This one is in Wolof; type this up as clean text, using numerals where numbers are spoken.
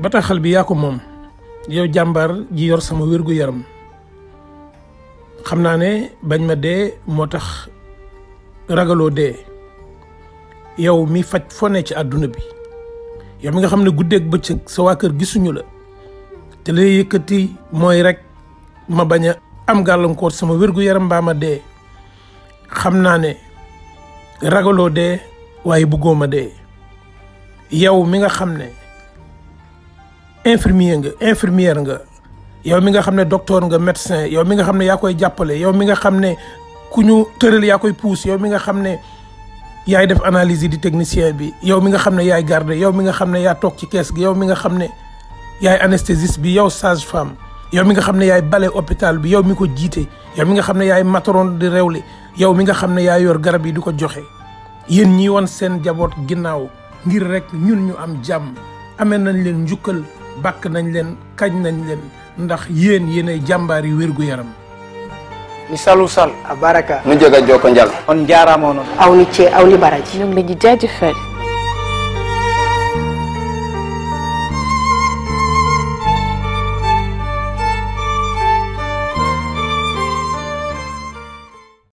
bataaxal bi yaa ko moom yow jàmbaar ji yor sama wérgu yaram xam naa ne bañ ma dee moo tax ragaloo dee yow mi faj foo ne ci àdduna bi yow mi nga xam ne guddeeg bëccëg sa waa kër gisuñu la te lay yëkkati mooy rek ma bañ a am gàllankoor sama wérgu yaram mbaa ma dee xam naa ne ragaloo dee waaye bëggoo ma dee yow mi nga xam ne infirmière nga yow mi nga xam ne docteur nga médecin yow mi nga xam ne yaa koy jàppale yow mi nga xam ne ku ñu tëral yaa koy puus yow mi nga xam ne yaay def analyse yi di technicien bi yow mi nga xam ne yaay garde yow mi nga xam ne yaa toog ci kees gi yow mi nga xam ne yaay anesthésiste bi yow sage femme yow mi nga xam ne yaay bale hôpital bi yow mi ko jiite yow mi nga xam ne yaay matron di rewli yow mi nga xam ne yaay yor garab yi di ko joxe yéen ñi woon seen jaboot ginnaaw ngir rek ñun ñu am jàmm amee nañ leen njukkal bàkk nañ leen kañ nañ leen ndax yéenay jàmbaar yi wérgu yaram mi salu sal a baraka nu jóga joko njal on jaarama noon awni baraji ñu ngi leen di jaajëfal